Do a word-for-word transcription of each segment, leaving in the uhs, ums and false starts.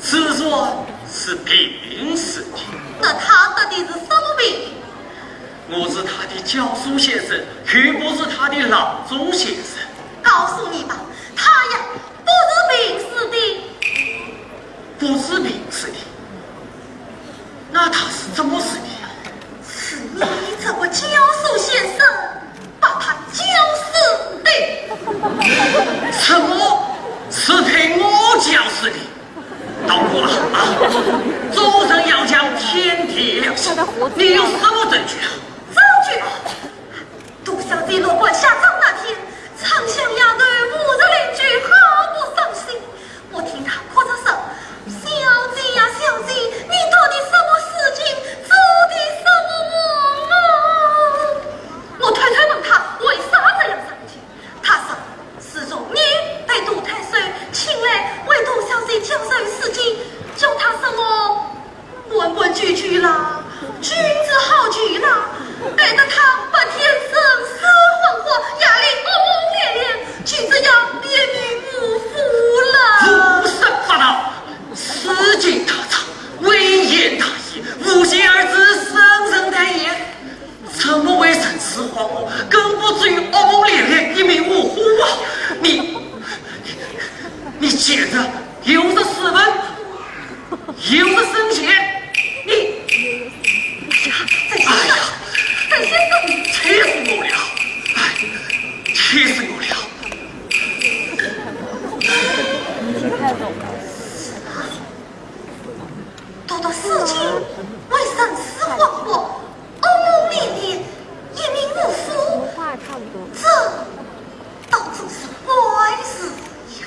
自然是病死的。那他得的是什么病？我是他的教书先生，又不是他的郎中先生。告诉你吧，他呀，不是病死的。不是病死的？那他是怎么死的？是你这个教书先生把他教死的。什么？是被我教死的？倒好了啊！做人要讲天地良心，你有什么证据啊？证据？杜小姐落棺下葬那天，昌乡丫头、五十邻居好不伤心。我听她哭着说：“小姐呀，小姐，你到底什么事情，做的什么梦啊？”我偷偷问她为啥这样伤心。 她说，自从你被杜太守请来为杜小姐教授诗经，教她什么文文句句啦，君子好逑啦，害得她白天神思恍惚，夜里噩梦连连，今朝要一命呜呼了。胡说八道！诗经大昌，微言大义，无心二字深深代言。 怎么会神思恍惚，更不至于噩梦连连，一命呜呼啊？你，你，你简直有失斯文，有失圣贤，你，哎呀，哎呀，气死我了！哎，气死我了！读读诗经，会神思恍惚， 噩梦连连，一命呜呼，这倒真是怪事呀。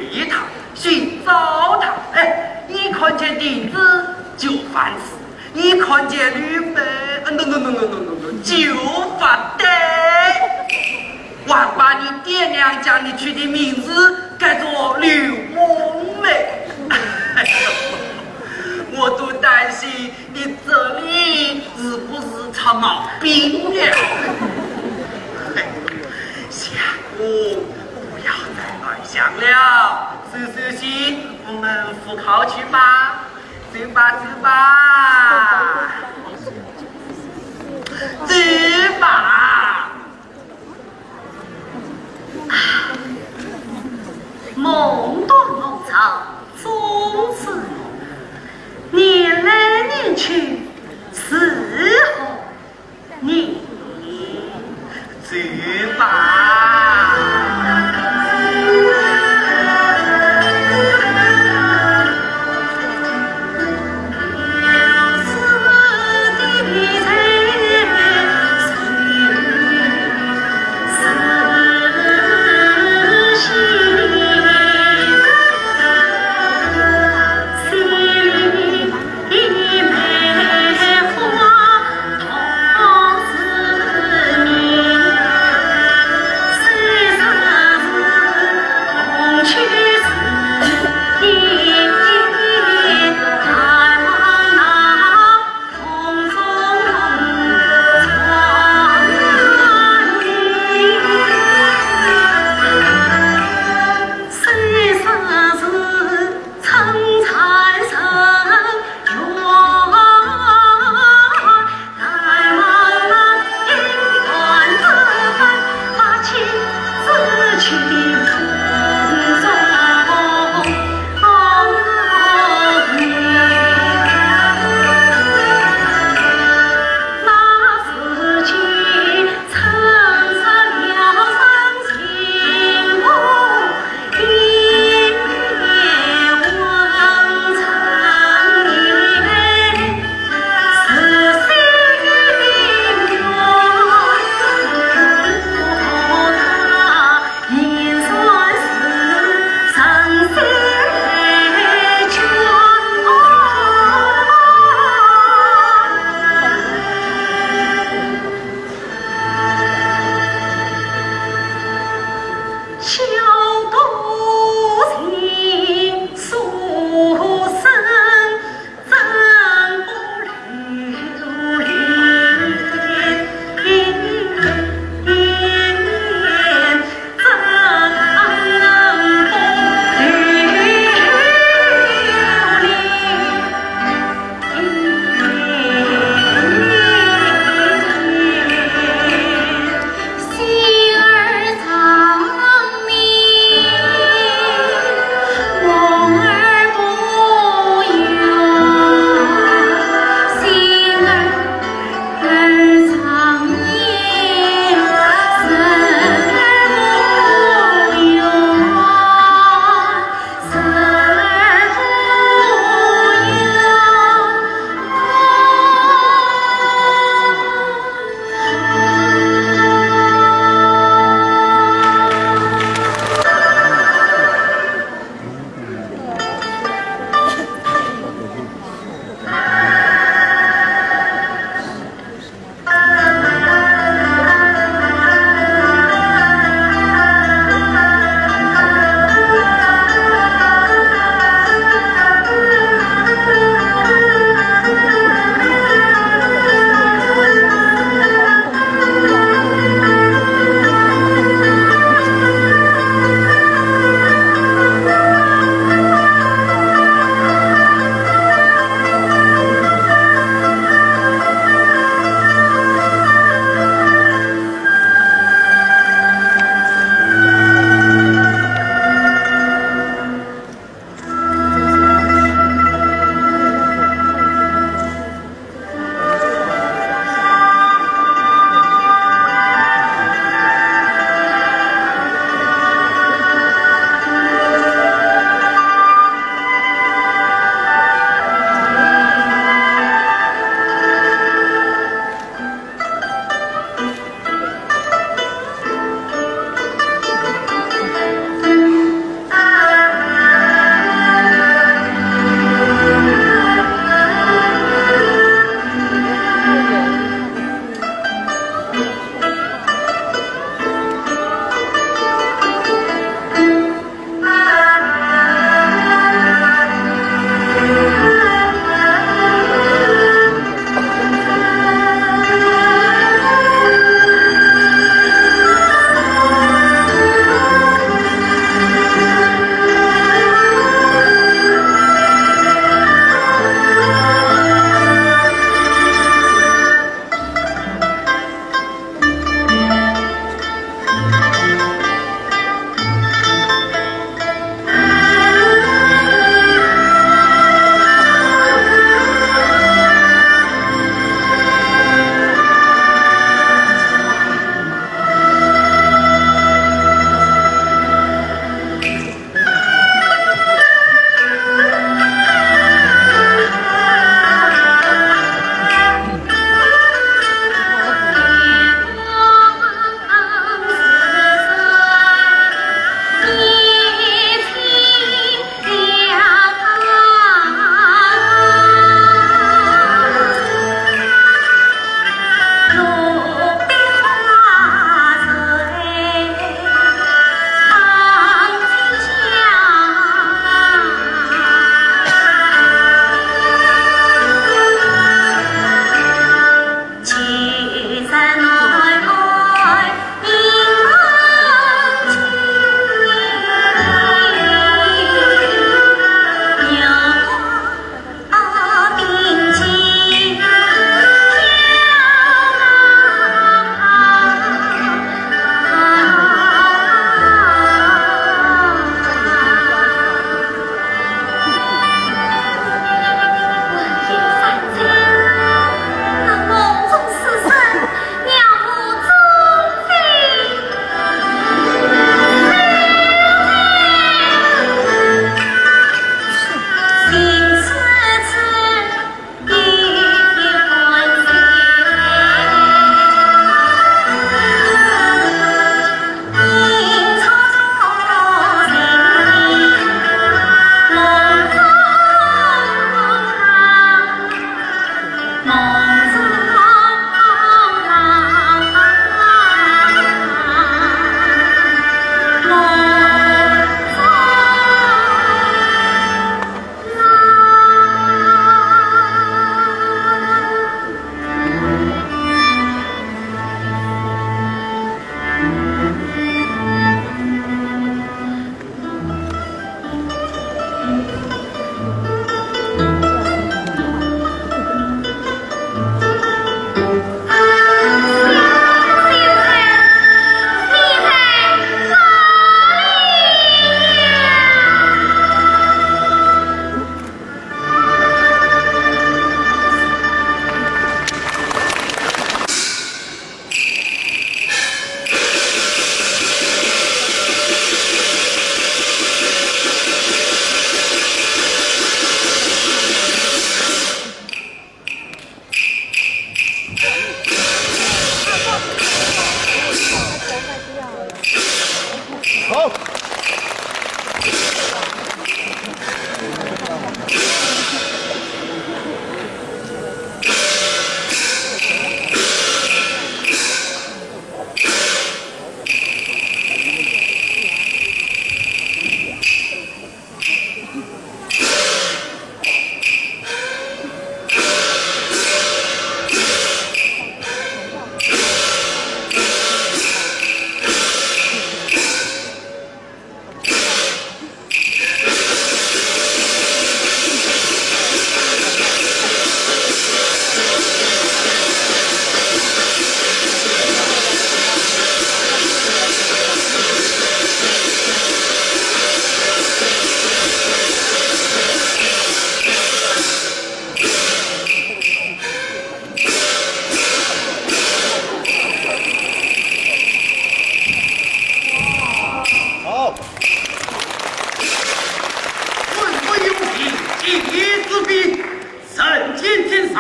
一趟，寻找他。哎，一看见锭子就烦事，一看见绿杯，呃，no no no no no no no，就发呆。还把你爹娘叫你取的名字改做刘梦梅。哎呦，我都担心你这里是不是出毛病了？哎，相公，不要再乱想了。收收心，我们赴考去吧。走吧，走吧，走吧。梦断梦潮终是梦，年来年去是何年？走吧。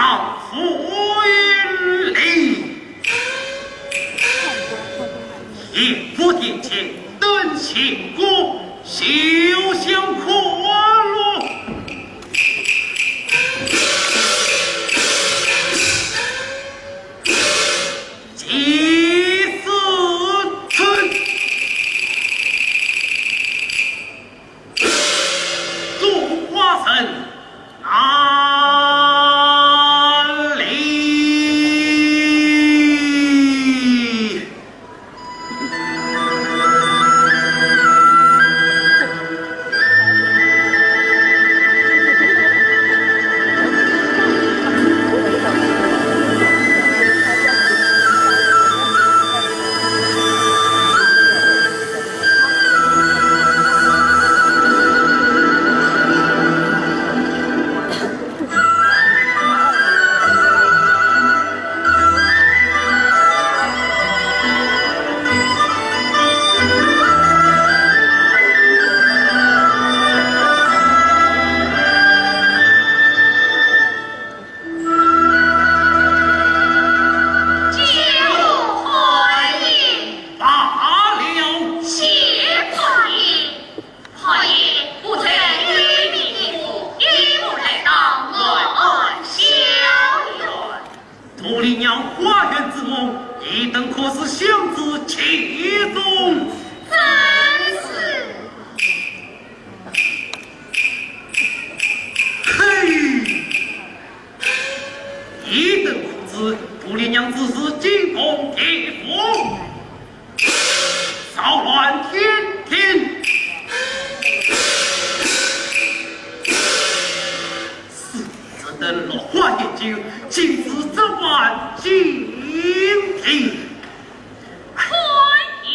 到府里，一步定前，登新阁，休想宽容。 祭祀。祝花神哪里？ 罢了。谢太爷。 太爷不在，与民一府，一路来到，我安逍遥。杜丽娘花园之梦，你等可是想知其中？正是。嘿，你等可知杜丽娘之死惊动地府？ 扰乱天庭。是，这等落花眼睛，竟是这般情形。快点！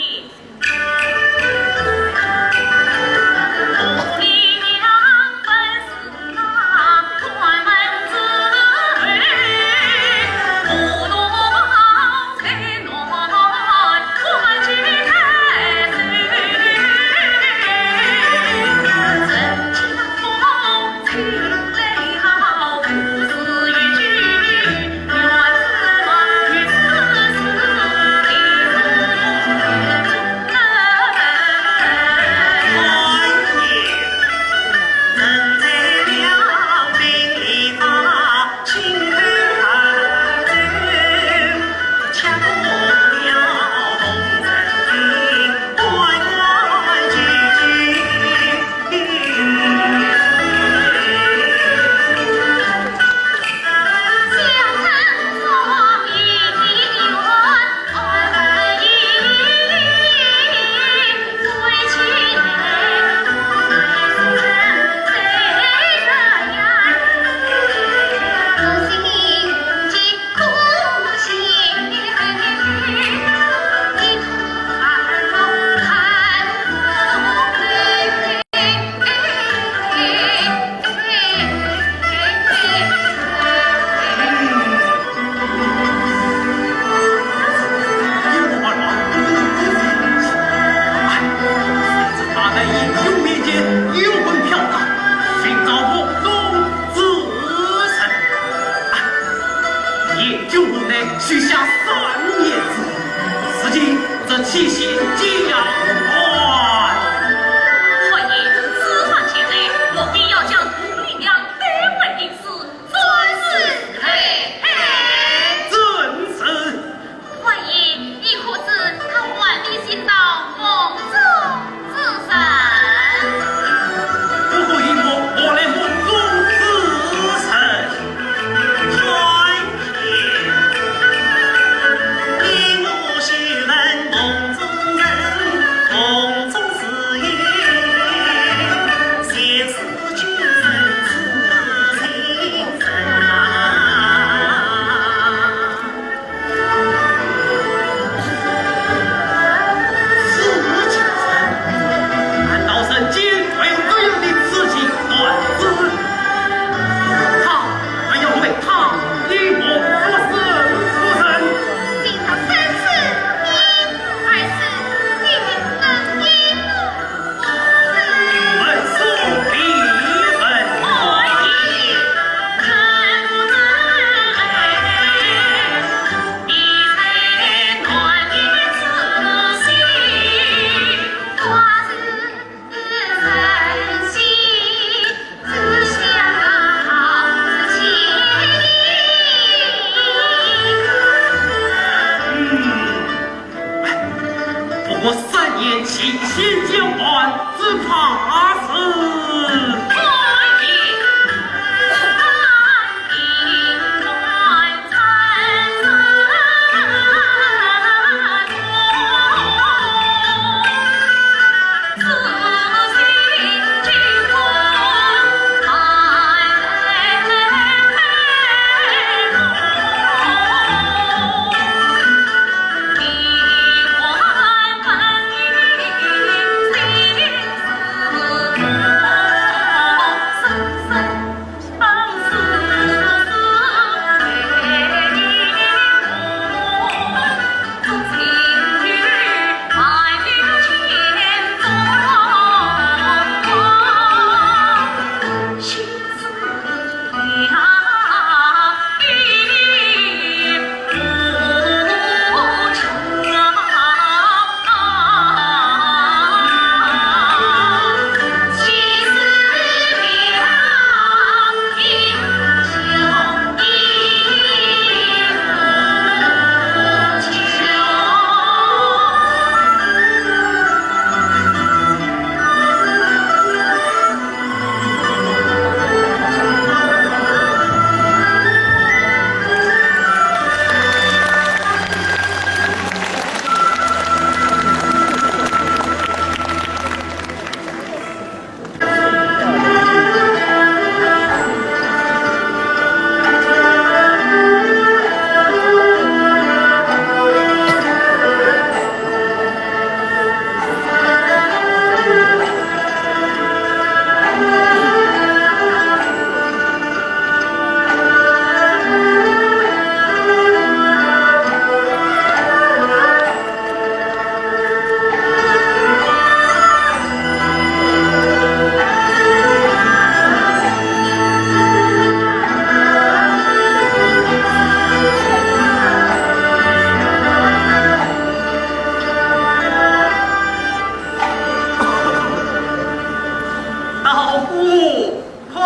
快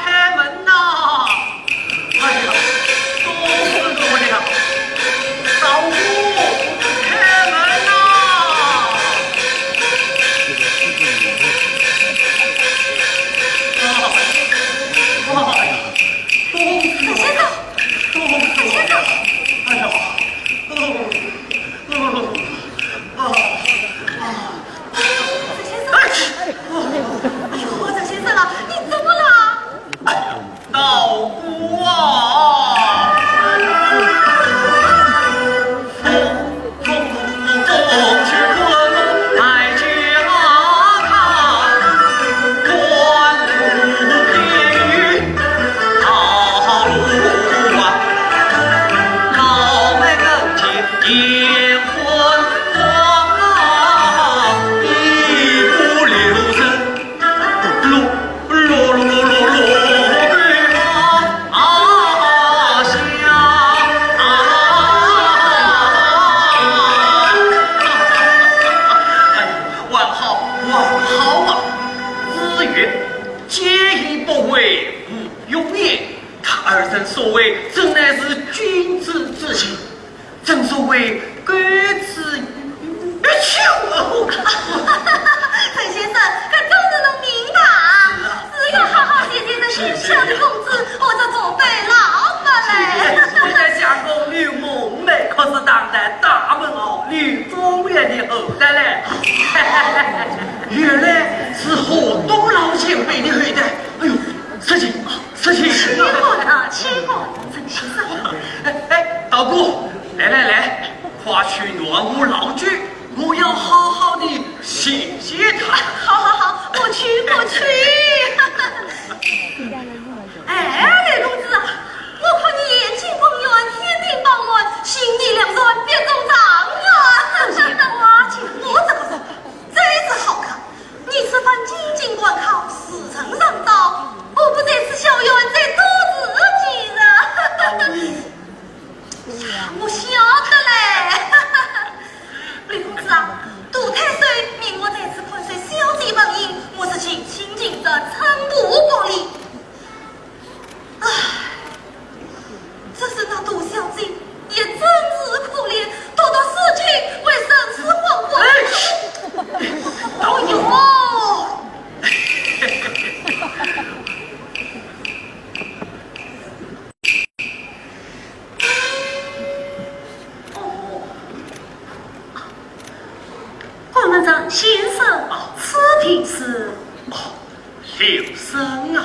开门呐！哎呀，多事多了，老夫，开门呐！啊，啊，沈先生，沈先生，哎呀，啊，啊，啊。 沈先生，哎呦，沈先生啊，你怎么了？老夫啊，还好，还好啊！子曰：见义不为，无勇也。他二人所为，真乃是君子之行。 正所谓，君子爱笑。沈先生，搿真是侬命大。是啊，好好谢谢这小小的公子，我这做对老板嘞。我在想讲你梦寐，可是当在大门哦，你终于你后代嘞。原来是河东老前辈的后代。哎呦，失敬啊，失敬。奇怪了，奇怪了，沈先生。哎，哎，道姑，来来来，快去暖壶老酒，我要好好的谢谢他。好好好，我去，我去。哎，刘公子啊，我看你严禁官员，天庭榜文，心地良善，必中状元。不嫌夸奖，我这个人真是好看。你此番进京赶考，时辰尚早，何不在此校园再多住几日？我晓得嘞。刘公子啊，杜太守命我在此看守小姐本人，我是尽心尽责，寸步不离。唉，只是那杜小姐也真是可怜，独独思亲，为生死惶惶。哎，哎呦！哦， 官人，沈先生，此地是？哦，刘生啊。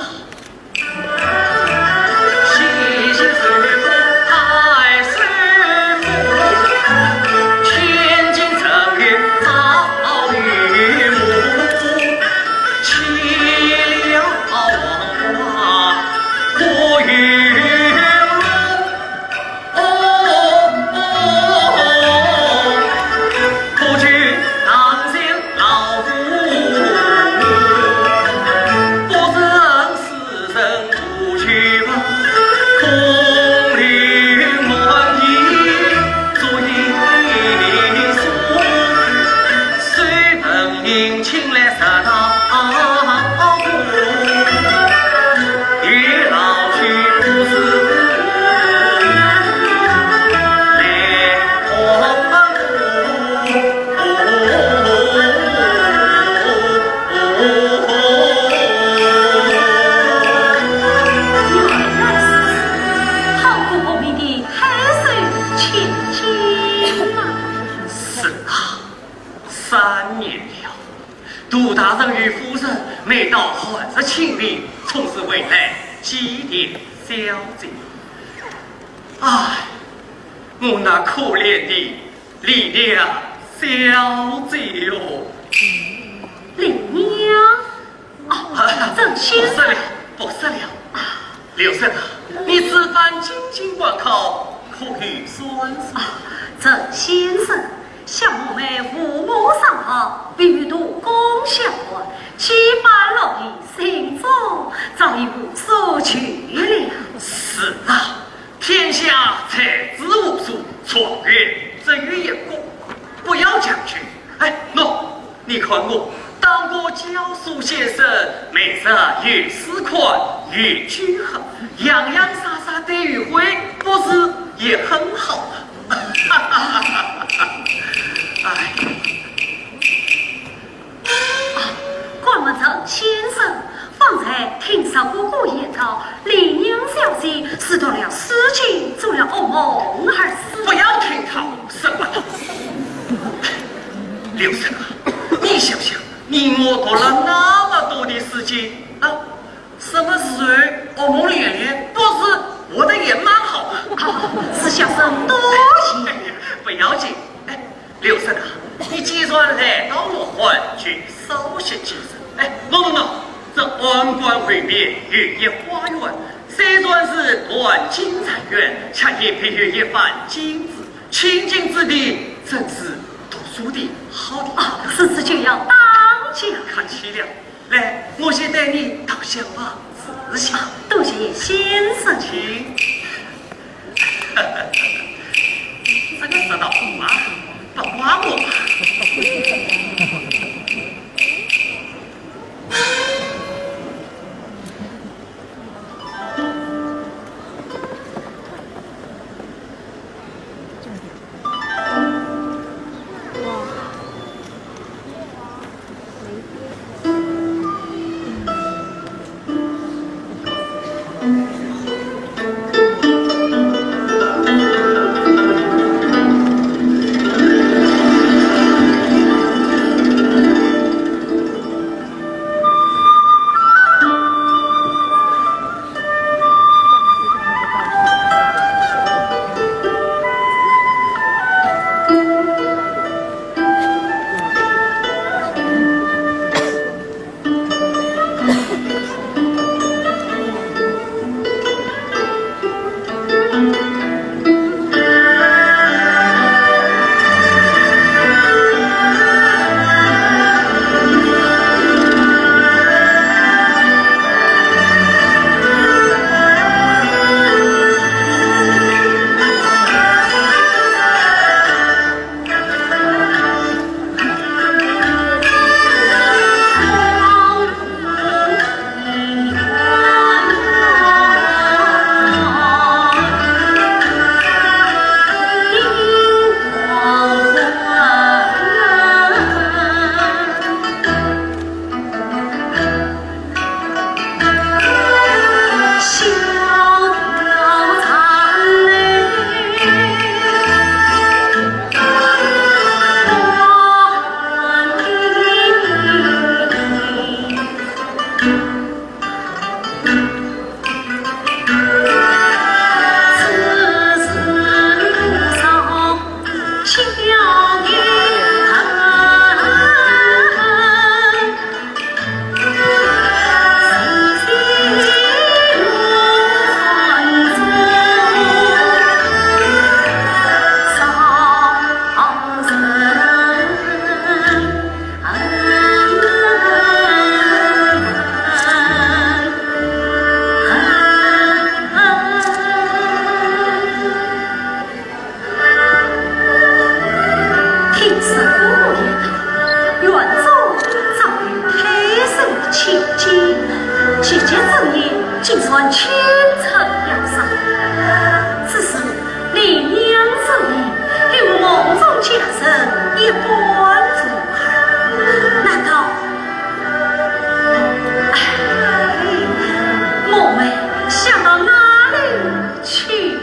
是啊，三年了，杜大人与夫人每到寒食清明，总是回来祭奠小姐。唉，我那可怜的 李娘小姐哟。李娘？哦，沈先生。不说了，不说了。刘生啊，你此番进京赶考，可有算数？啊，沈先生，想我们父母双亡，唯有杜公相关，几番劳役，心中早已无所求了。是啊， 天下才子无数，状元只有一个，不要强求。哎，喏，你看我到当个教书先生，每日有诗看，有句号，洋洋洒洒对于会，不是也很好吗？哎。 啊，关文成先生，方才听说哥哥言道，李娘小姐是读了诗经，做了噩梦而死。不要听他胡说八道。刘生啊，你想想，你我读了那么多的诗经啊，什么时候噩梦连连？不是，我的也蛮好。啊，是小生多疑。哎呀，不要紧。哎， 刘生啊，你既然来到我汉，就稍息几日。哎，喏喏喏，这汉关后面有一花园，虽然是断径残垣，却也配有一番景致，清静之地，真是读书的好地方。啊，如此就要当家。客气了。 来，我先带你到厢房坐下。多谢先生。请。这个石头啊，不花我。 听说哥哥言道，园中早有配首千金，季节之年，竟算倾城要上。只是 李娘之命，与我梦中佳人一般如何？难道……哎，梦寐想到哪里去了？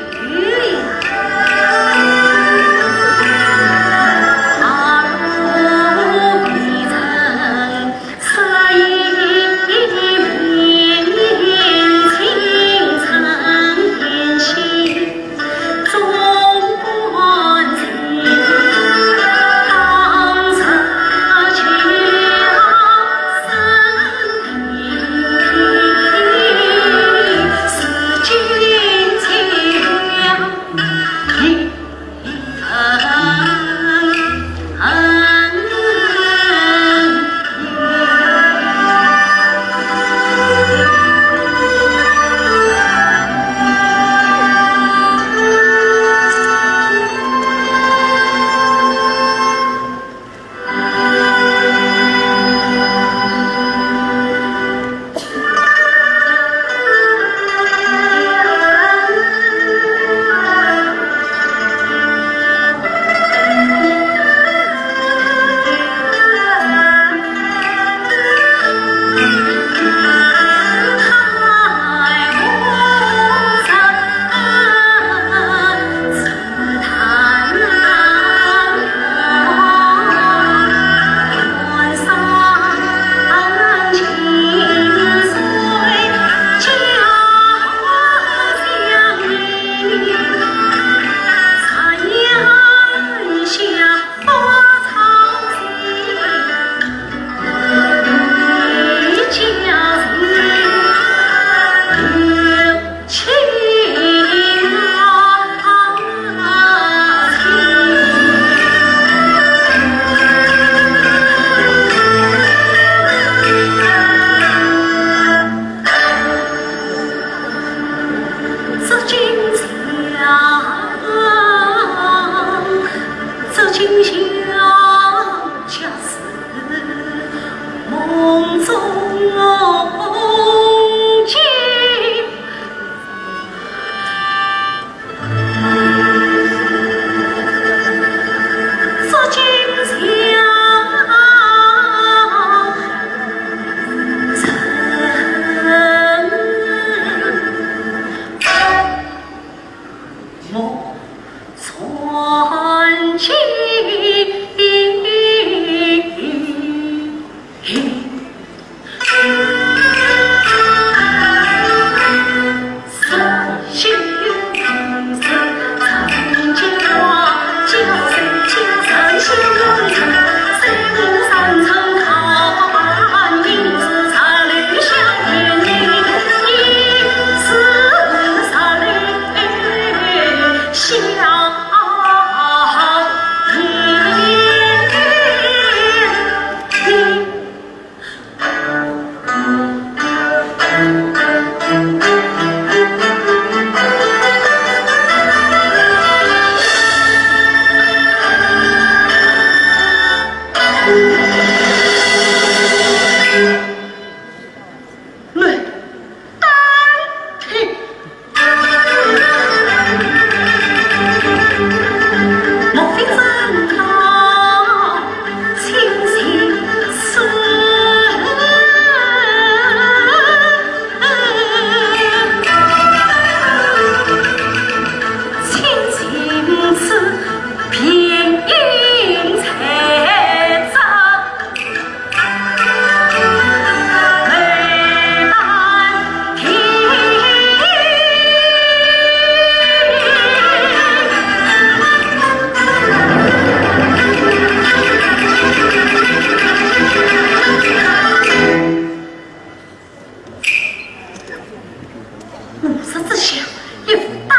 五十之下，一夫当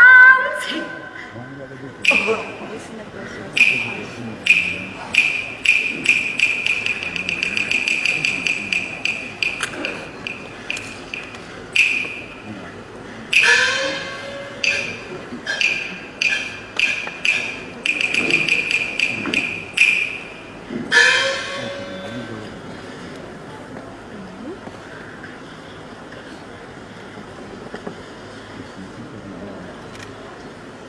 亲。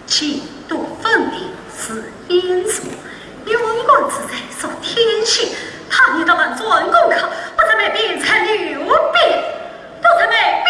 气度分明是因素，勇冠自在是天性。他年到半转功课，不曾卖边才留边，都曾卖边。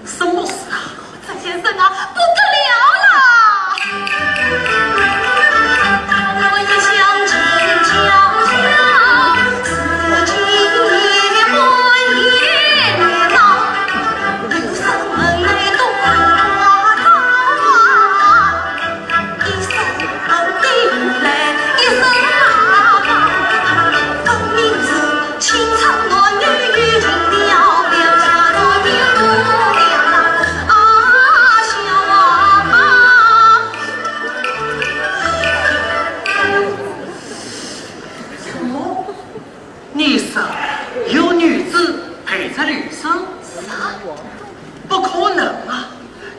什么事啊？这先生啊，不得了了！你说有女子陪着刘生？啥？不可能啊！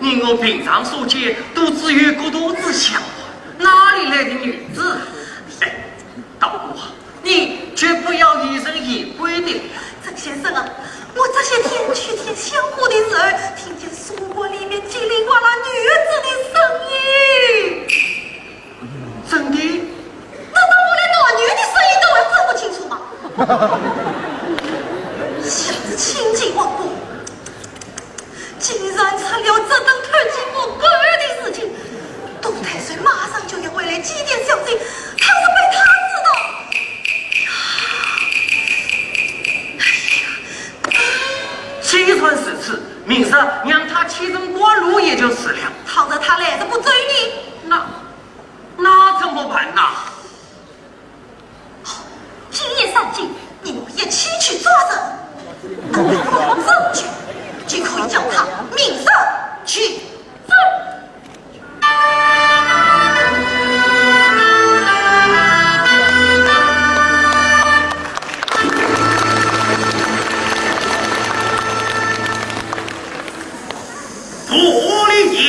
你我平常所见都只有个肚子小啊，哪里来的女子？哎，道姑啊，你绝不要疑神疑鬼的。曾先生啊，我这些天去添香火的时候，听见书馆里面叽里呱啦女子的声音。真的？难道我连男女的声音都还分不清楚吗？想是亲近王公，竟然出了这等偷鸡摸狗的事情。杜太守马上就要回来祭奠小姐，倘若被他知道，既然如此，明日让他启程过路也就是了。倘若他来日不走呢？那那怎么办呐？今夜三更，你我一起去抓人，等他走去，就可以叫他明日去。独立娘。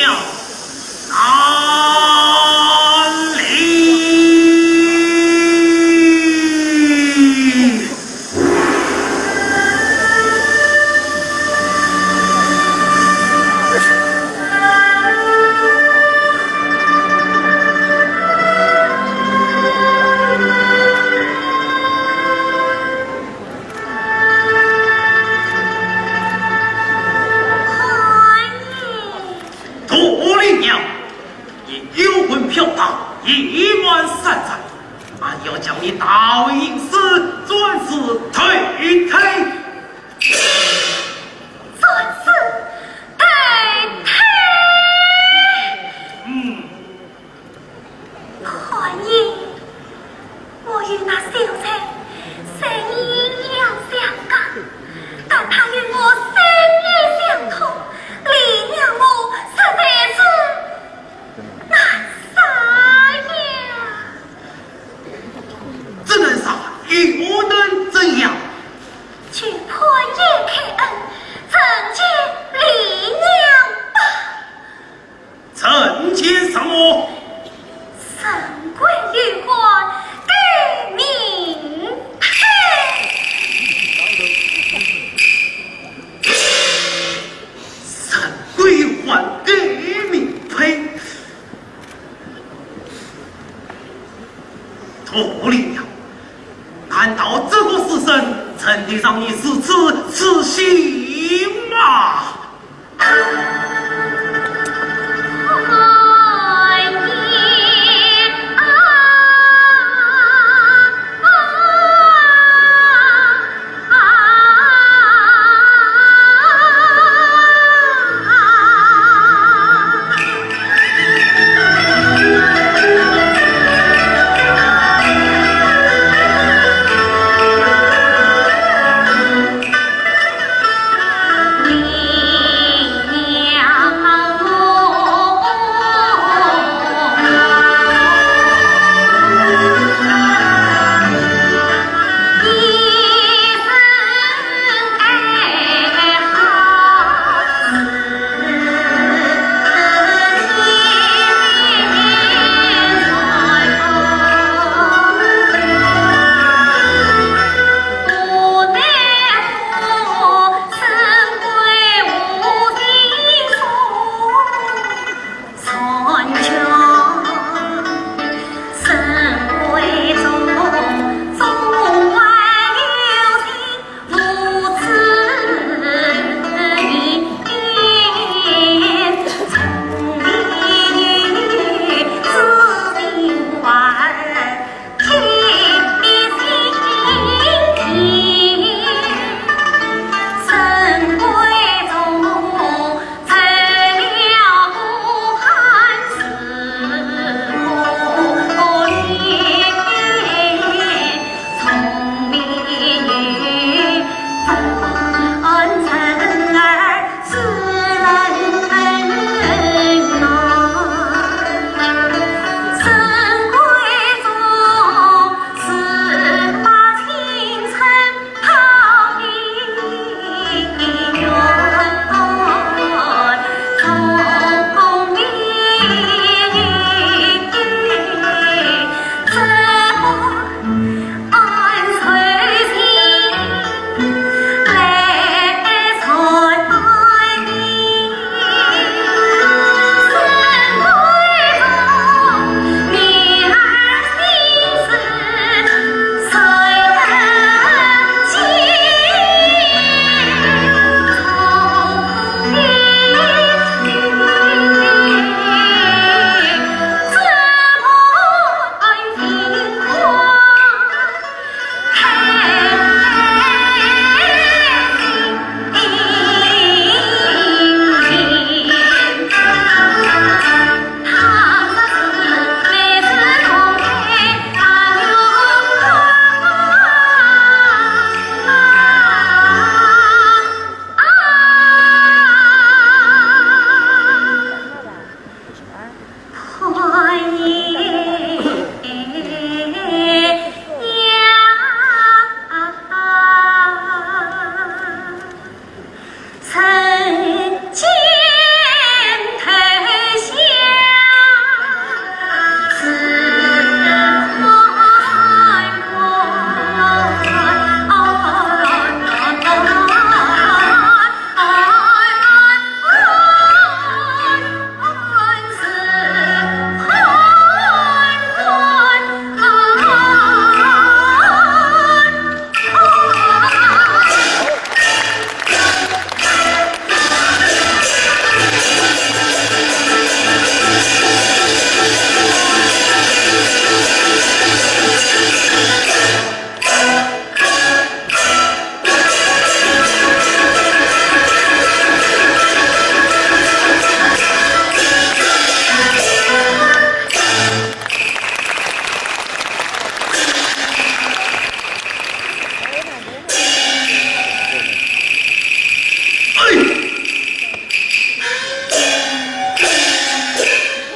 哎，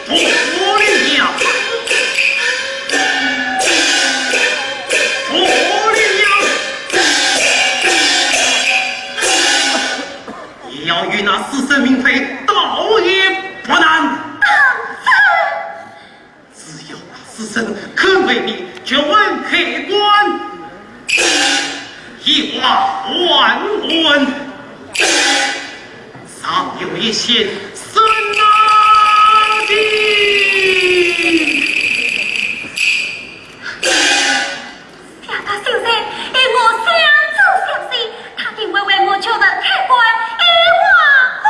脱离呀！脱离呀！你要与那死神明妃，倒也不难。只要那死神肯为你绝魂开关，以化还魂，尚有一线生机。想到现在，以我相知相惜，他定会为我绝魂开关，以化还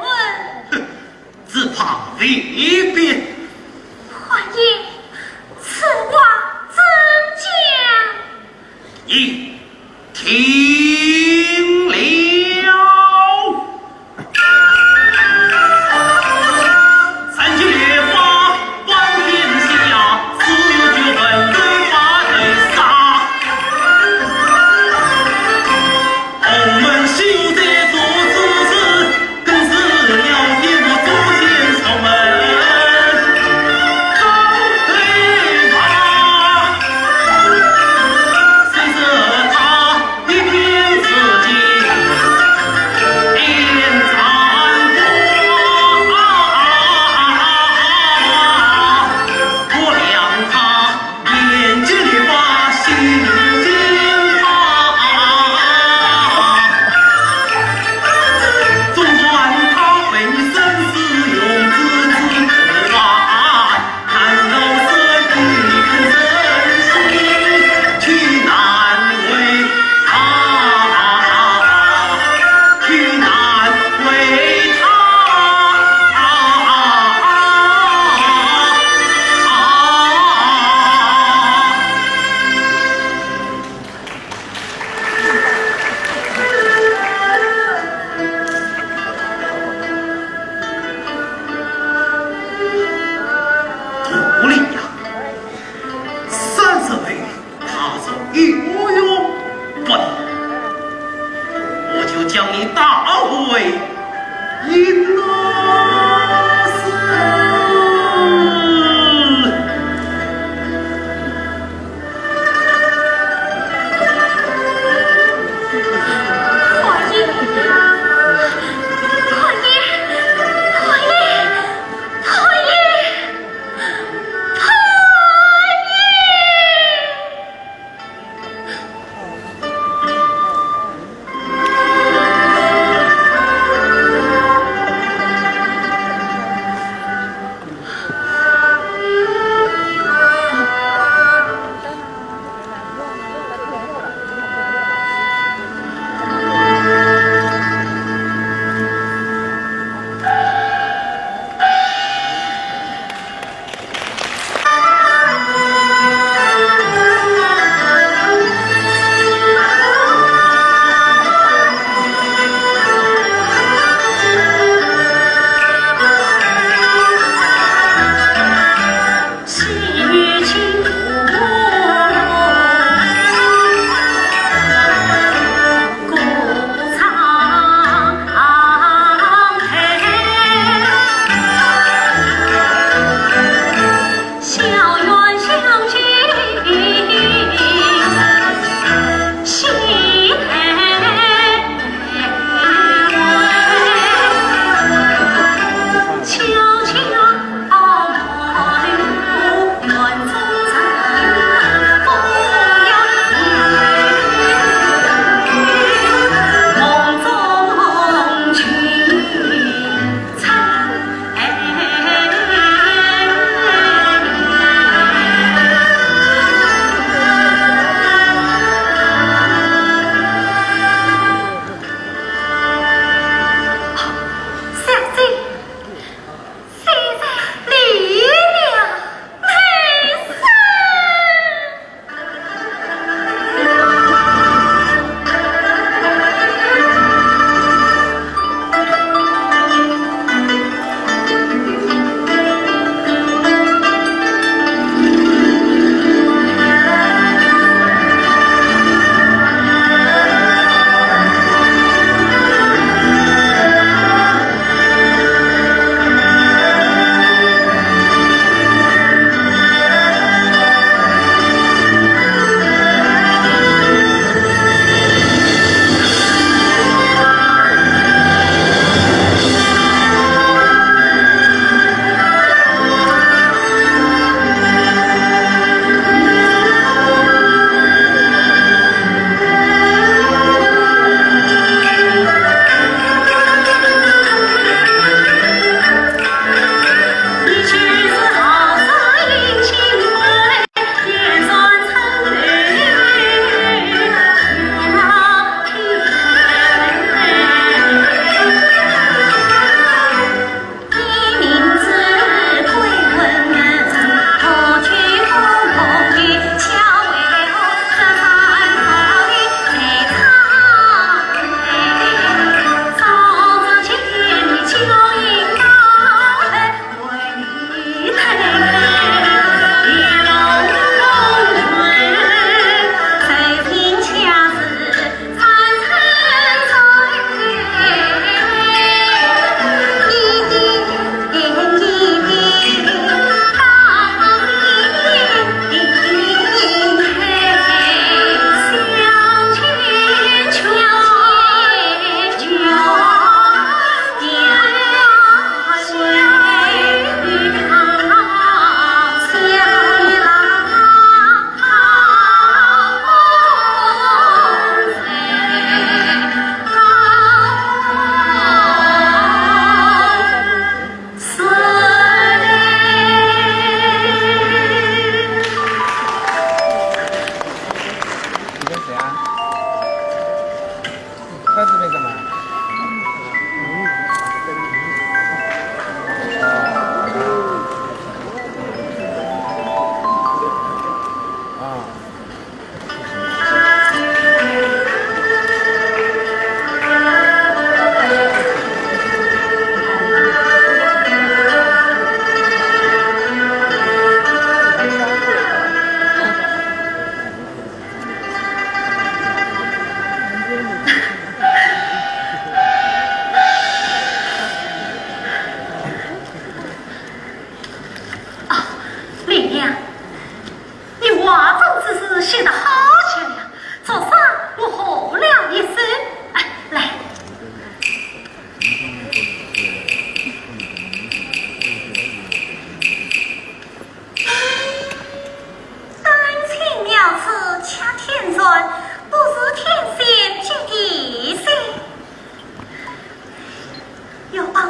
魂。 只怕未必。王爷，此话怎讲？你听了。三更烈火满天下，只有九分六八对杀。 我们修在做此事，更是要一无祖先出门。走来吧，谁知他一片自己，连斩过。不良他 眼睛里把心惊怕，总算他被你生死用之之苦啊，难道是你肯忍心去难为他，去难为他？ 徒令呀，三十岁踏入御用不能，我就将你打回阴司。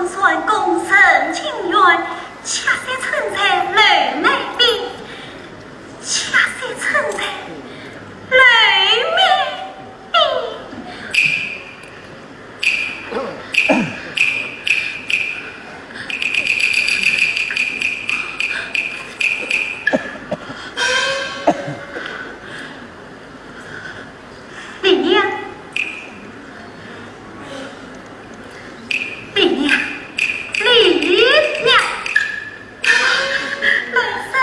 算功成情愿，恰似春在柳眉边，恰似春在柳眉边。李娘，李娘，李娘，来噻。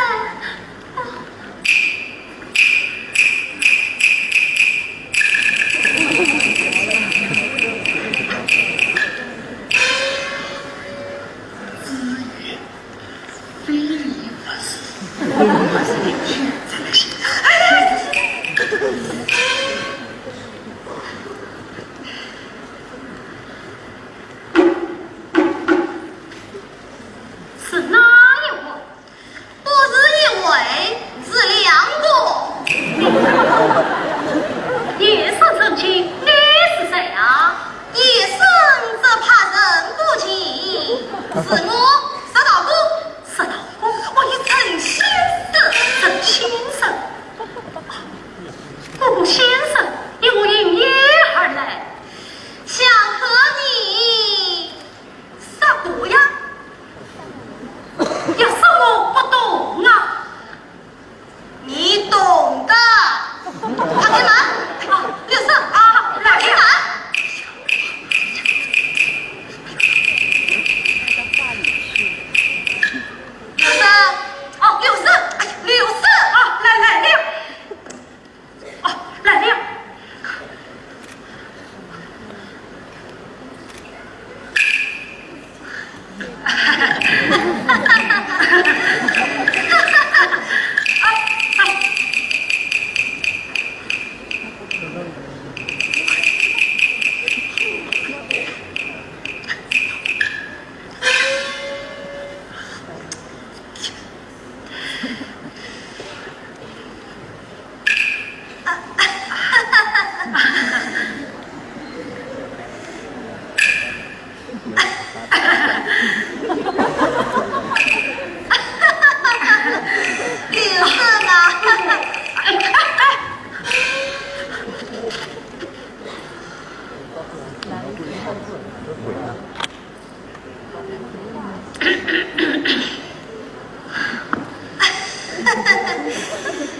是哪一位？不是一位，是两个。夜深人静，你是谁啊？夜深只怕人不静，是我，石头公。石头公？我与陈先生。陈先生？不过先生，你何因夜而来？想和你 啥个呀？要说我不懂啊？你懂的。快点来。啊，六叔。啊，来了。快点来。六叔。哦，六叔。哎，六叔。啊，来，来了。 哦，来了。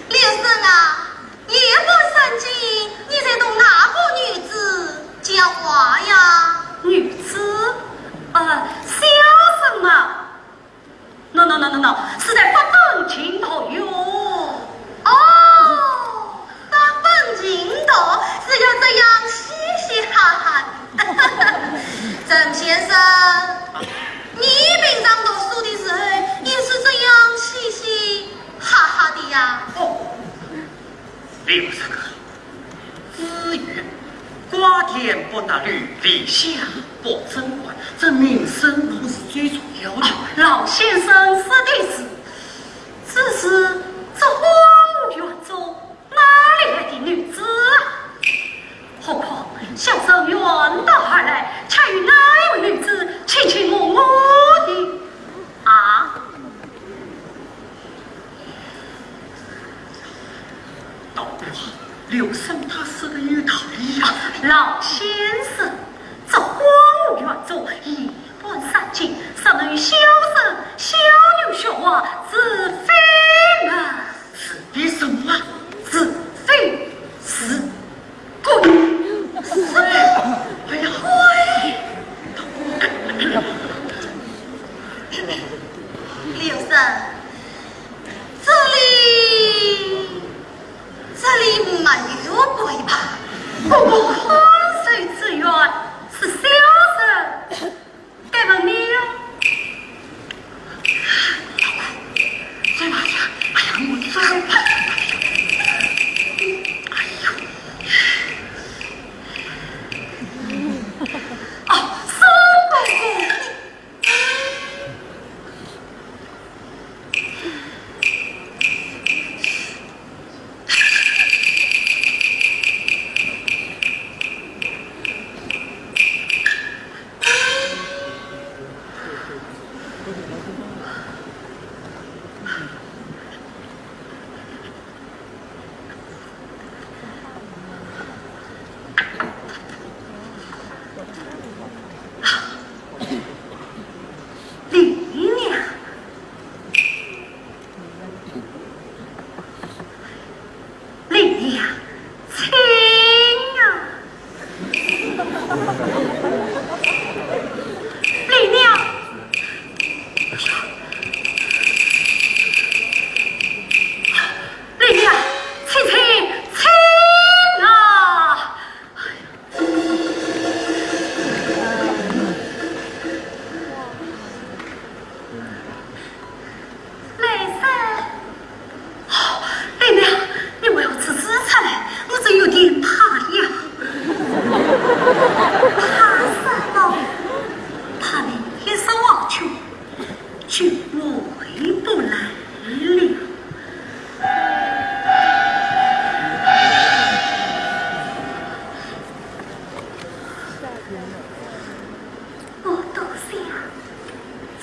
六叔啊，夜半三更，你在同哪个女子讲话呀？女子？呃，小生啊。No, no, no, no, no，是在发本情头哟。哦， 发本情头是要这样嘻嘻哈哈的。陈先生，你平常读书的时候也是这样嘻嘻哈哈的呀？哦，刘三哥，子曰：瓜田不纳履，篱下不整环，这名声可是最重要的。啊，老先生说的是，只是这荒芜园中 哪里来的女子啊？何况小生远道而来，恰与哪一位女子卿卿我我的啊？倒不如刘生他说的有道理呀。啊，老先生，这荒芜园中夜半三更，若能与小生小女说话，是非门。 是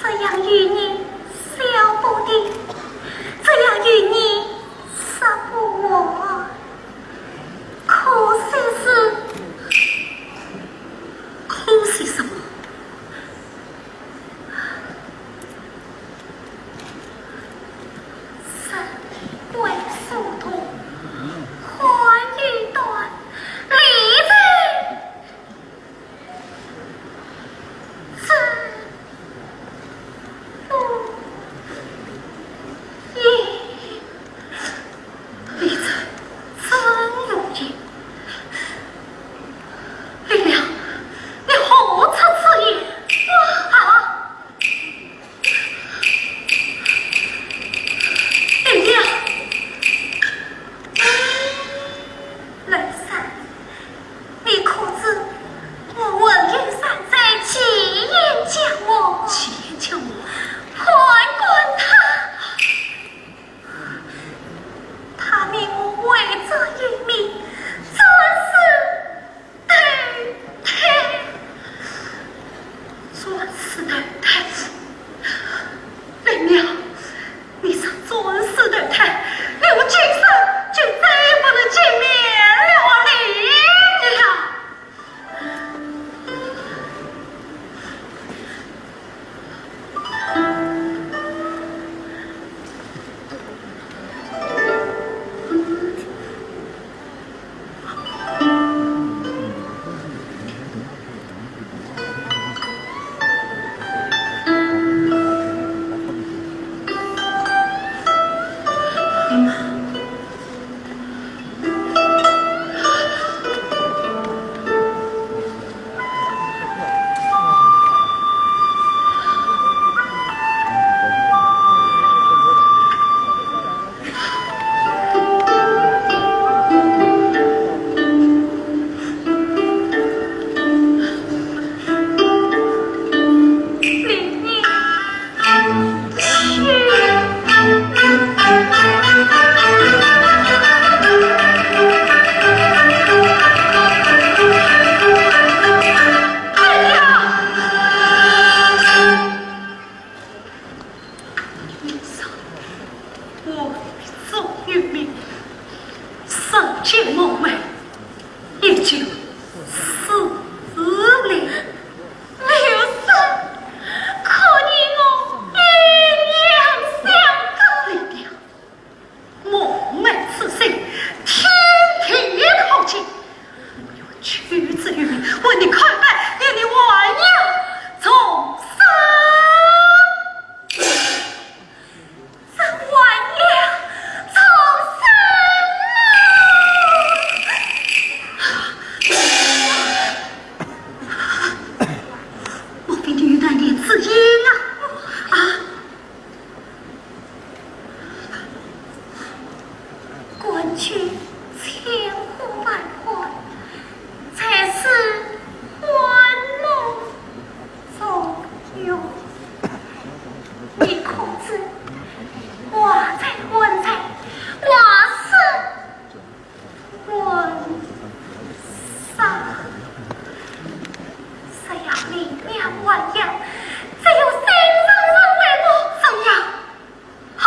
这样与你少不得，这样与你少不我，可惜是，可惜什么？人贵树多，欢喜短，离人 这不也，你这真容易。丽娘，你何出此言？啊！ 哎呀，雷声，你可知我文英善在，其言讲我，其言讲我，看管他，他命我为这一名，真是 对，对，专司头戴。林娘，你若专司头戴，那我今生就再也不能见面了啊，林娘。 我终于明白，世间梦寐，也就此了。刘生，可你我阴阳相隔。林娘，梦寐此生，天地可见。我有求之于你，为你开恩，与你还阳重生。 这还阳重生啊！莫非你有难言之隐啊？啊？官居千呼万唤，才是幻梦 中有，你可知，话在还在，话是还杀。只要你娘还阳，只有心上人为我怎样？啊？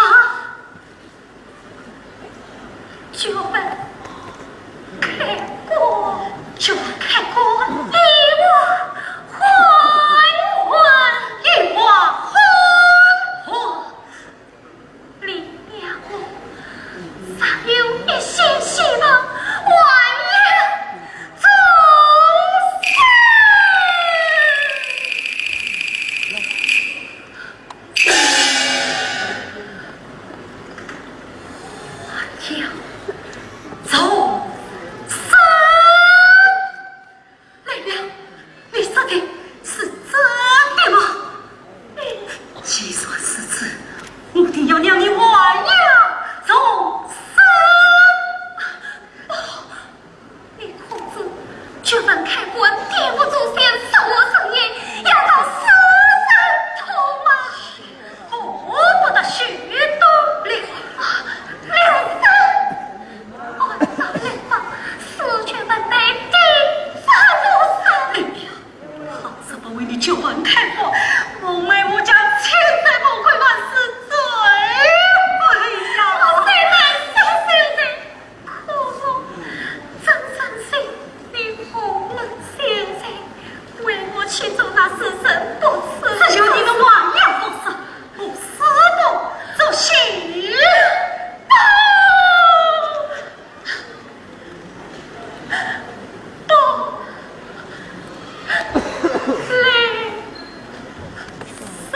九门开关，九门开关，一花还魂，一花还魂。林娘，我尚有一线希望，还阳重生。 还阳重生。来了，你说的是真的吗？既然如此，我定要让你还阳重生。哦， 你可知九门开关，点不住先，十五生也要到死生痛啊！我不得许多了。啊，刘生，按照律法，死去门第定不生。哎呀，好说不为你九门开关，我为我家千做那死生不死。这就你们亡羊补牢，不死不做，休。不，来，生。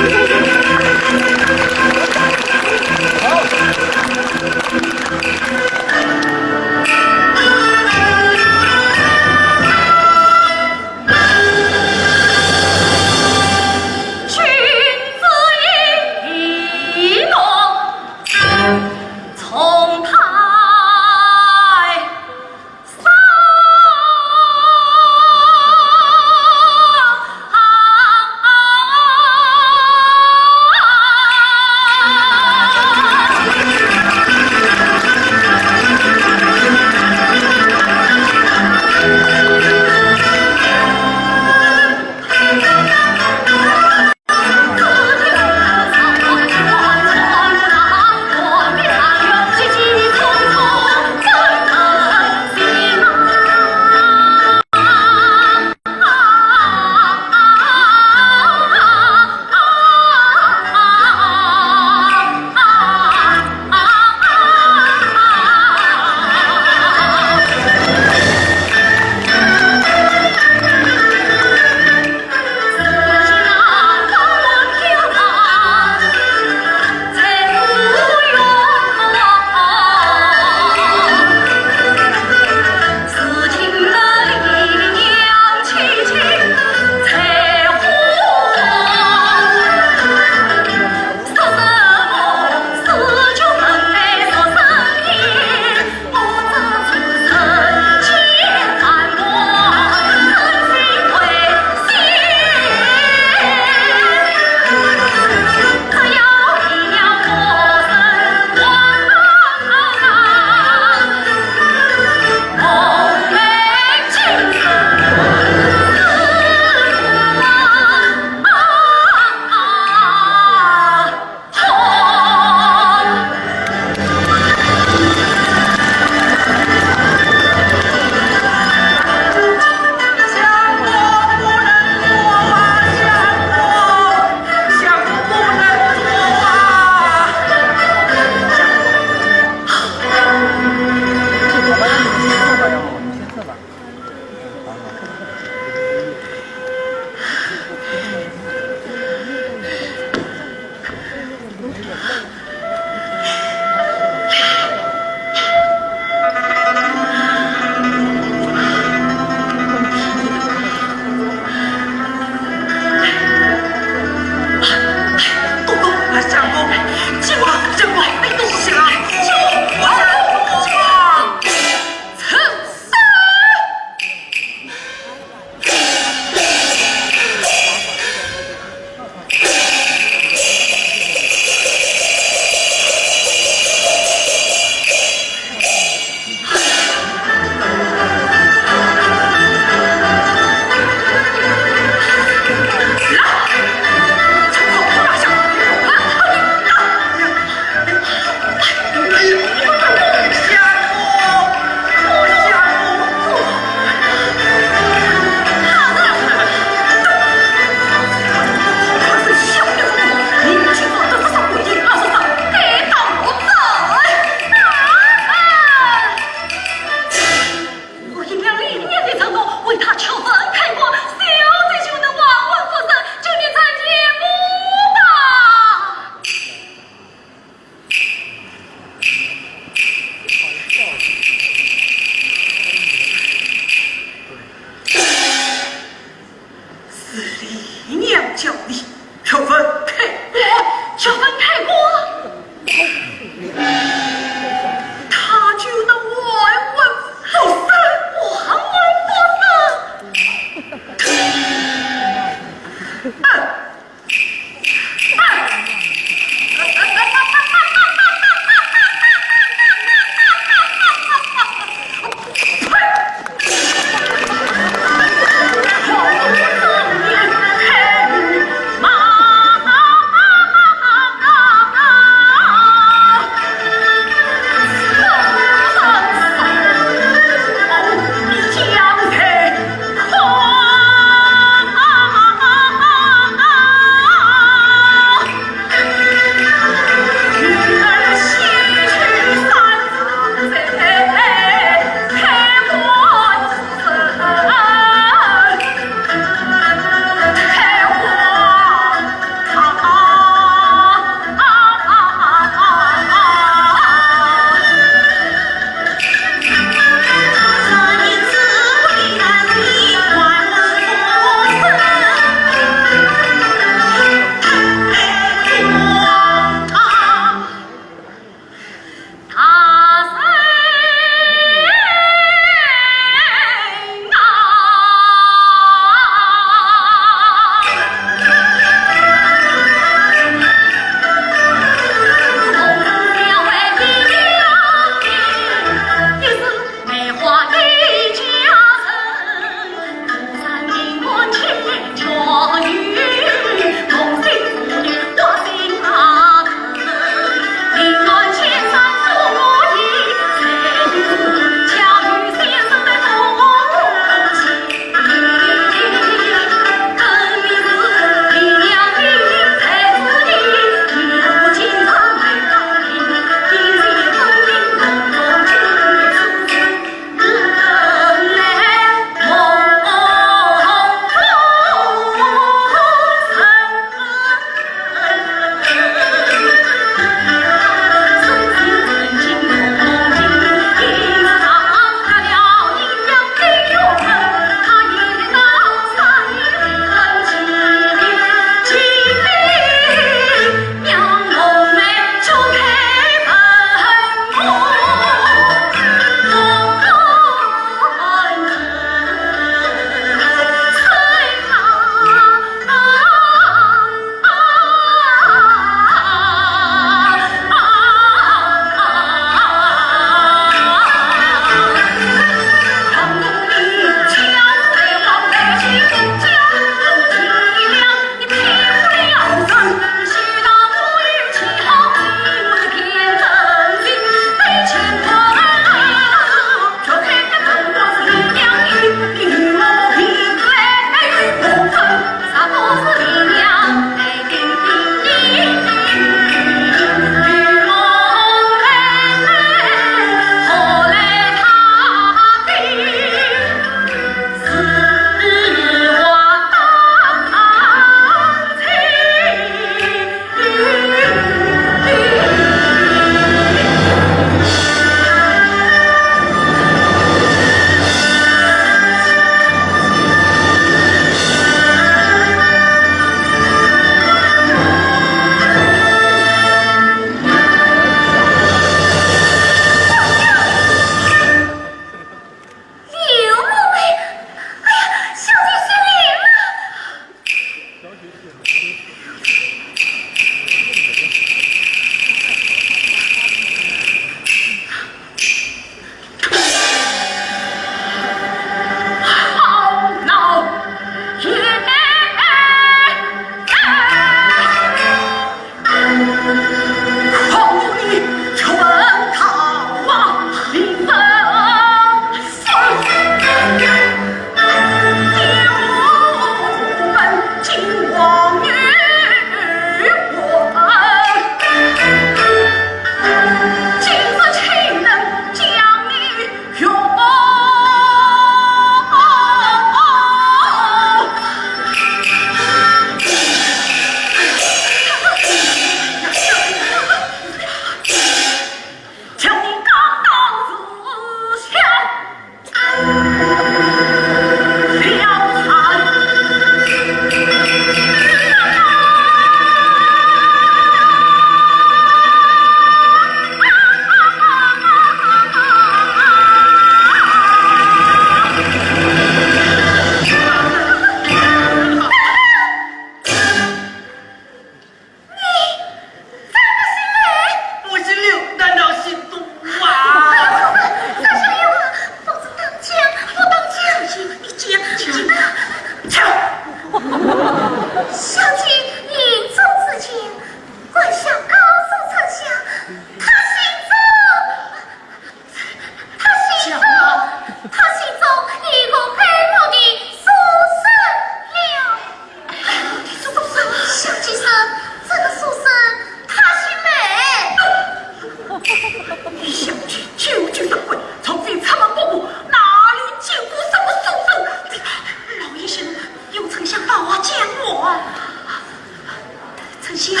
呀，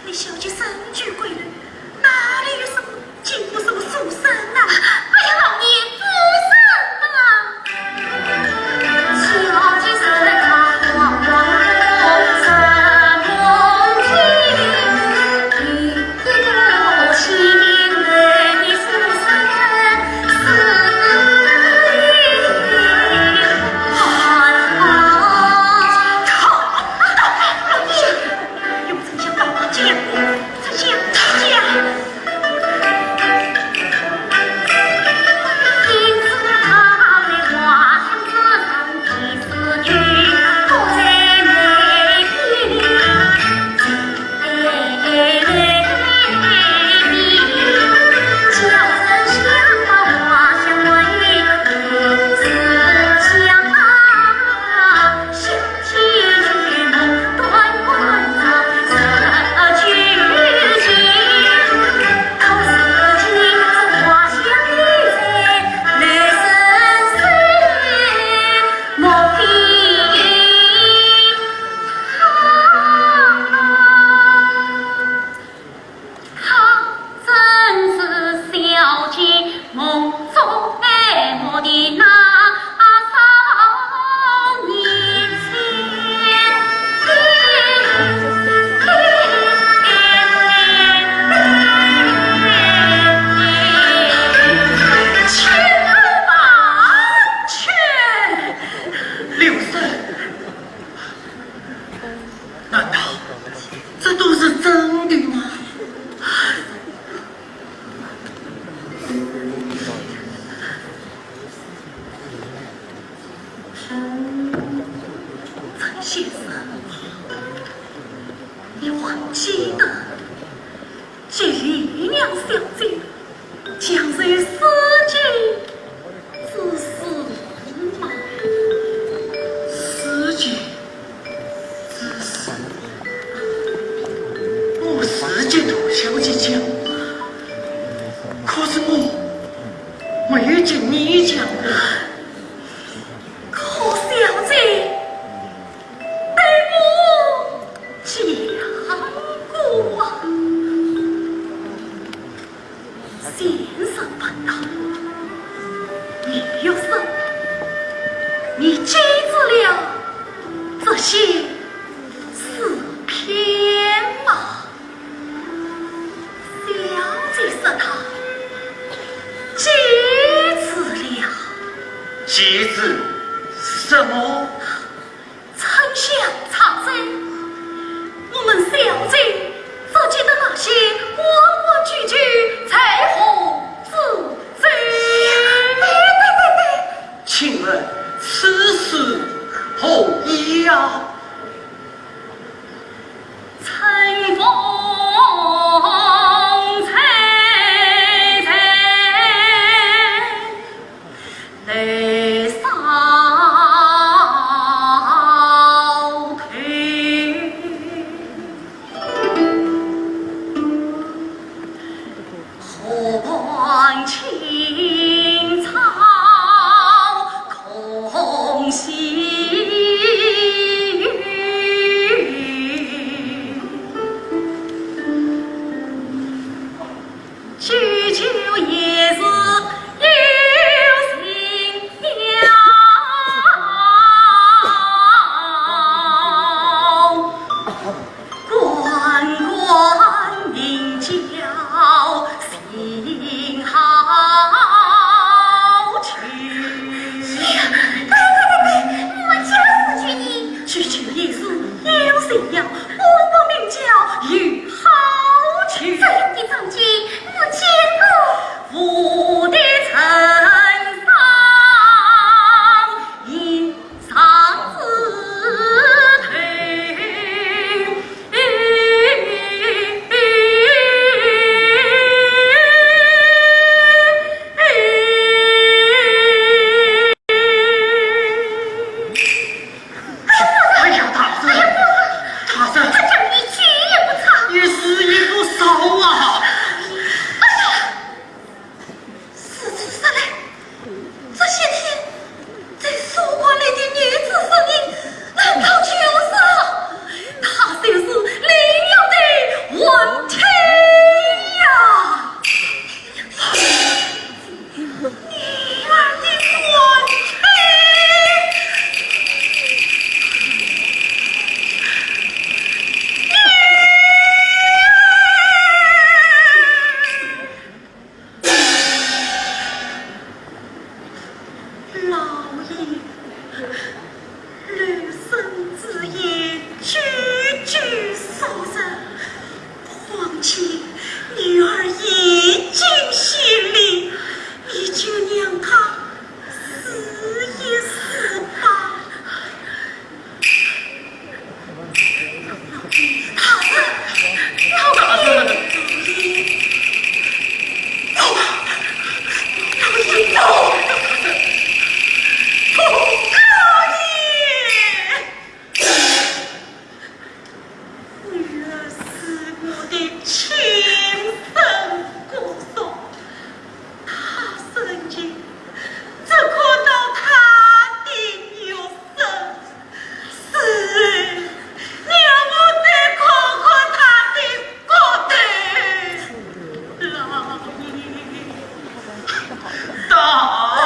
你小姐深居闺楼，哪里有什么经过什么书生啊？哎呀，老爷，书生啊！小姐是个难道这都是真的吗？陈先生，你还记得 这姨娘小姐将是有四句之诗吗？四句之诗，我是听小姐讲，可是我没有听你讲的。可小姐对我讲过啊。 先生问道：你又说，你记住了这些诗篇吗？小姐说道：记住了。记住什么？ 丞相查证，我们小姐所记的那些花花句句，在何之中？请问此事何意呀？春风吹吹 楼上亲生骨肉，他生前只看到他的肉身，死后你让我再看看他的骨头。老爷，大人。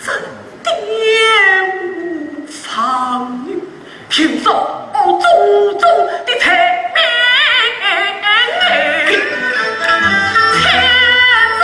这点无妨，听说我祖宗的才名，千载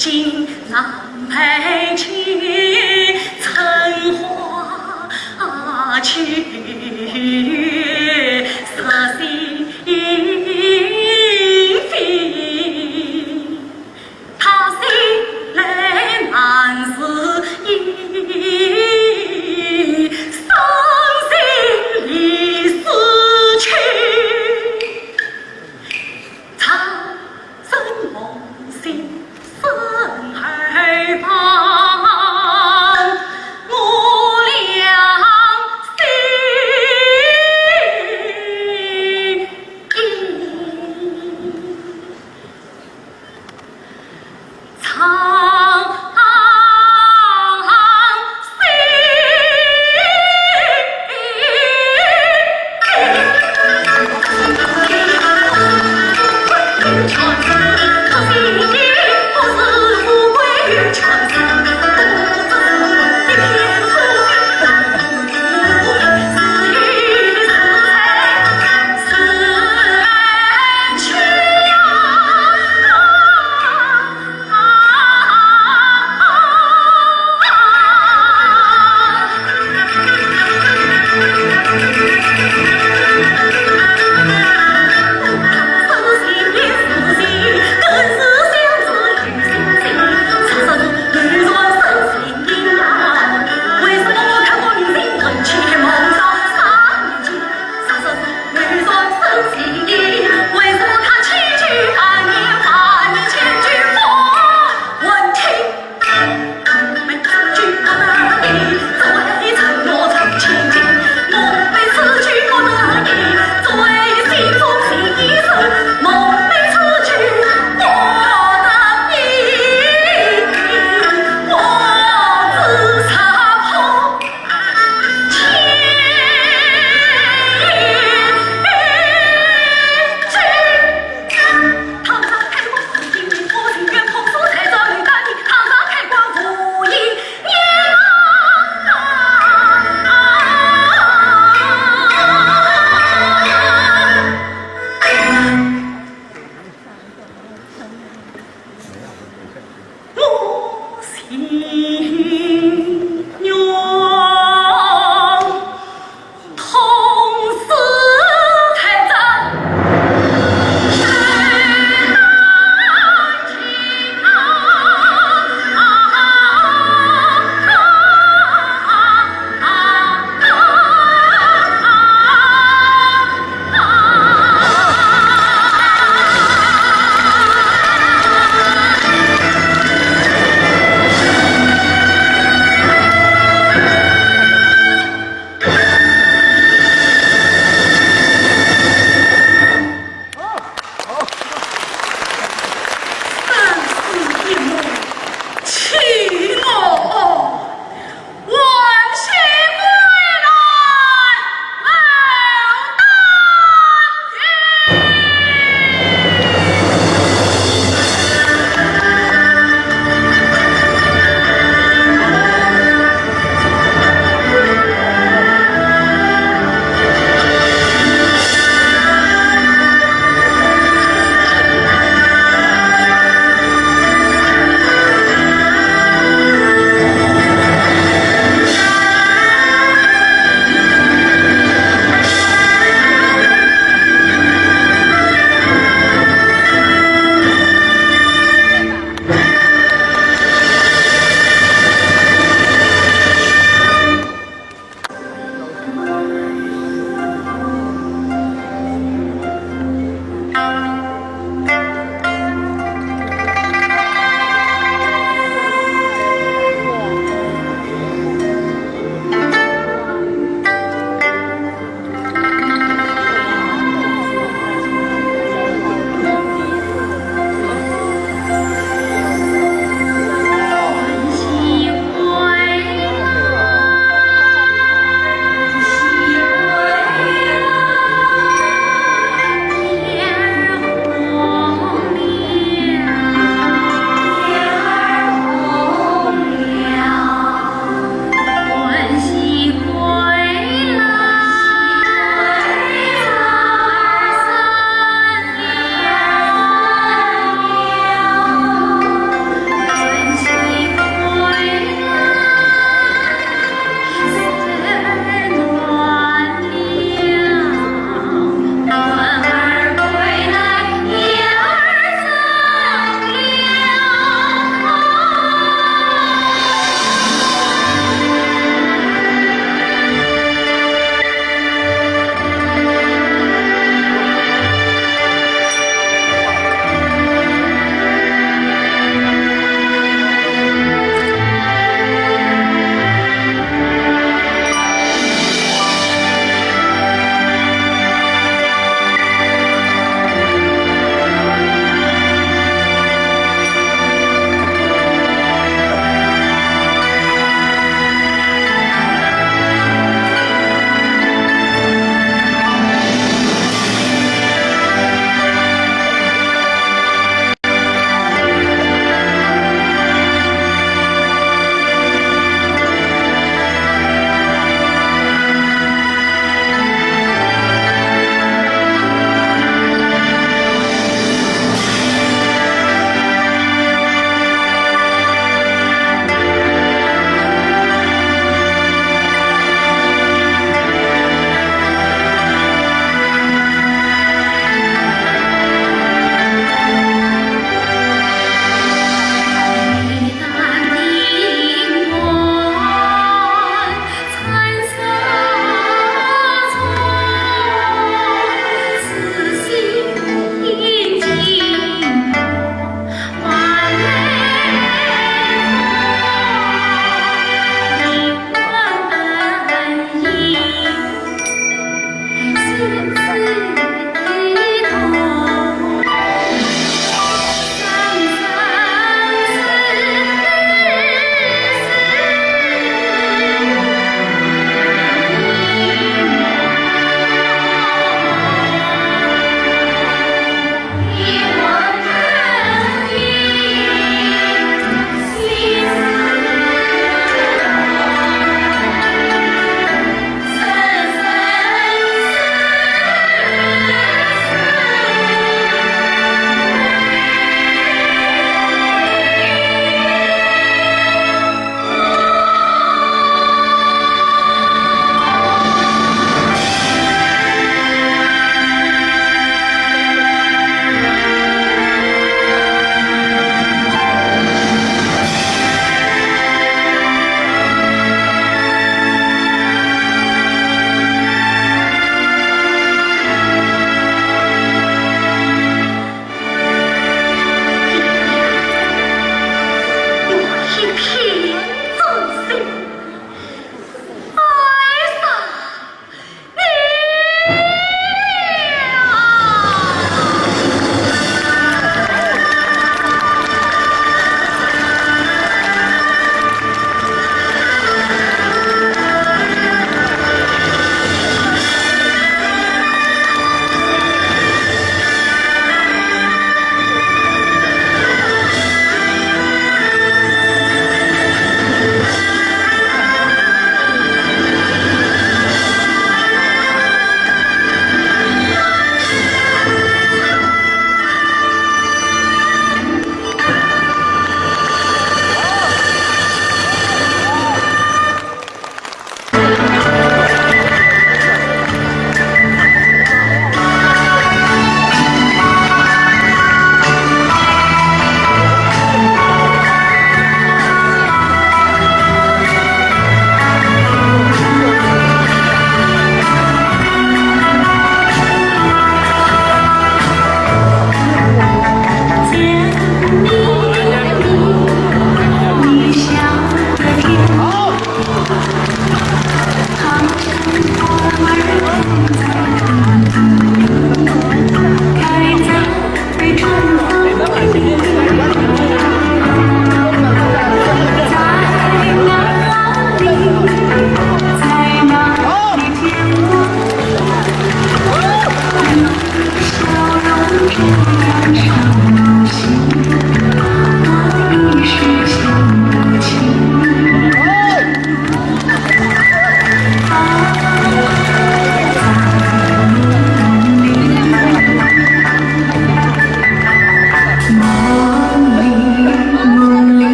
心难配清春花去，色心飞。他心来难自抑，伤心离思去。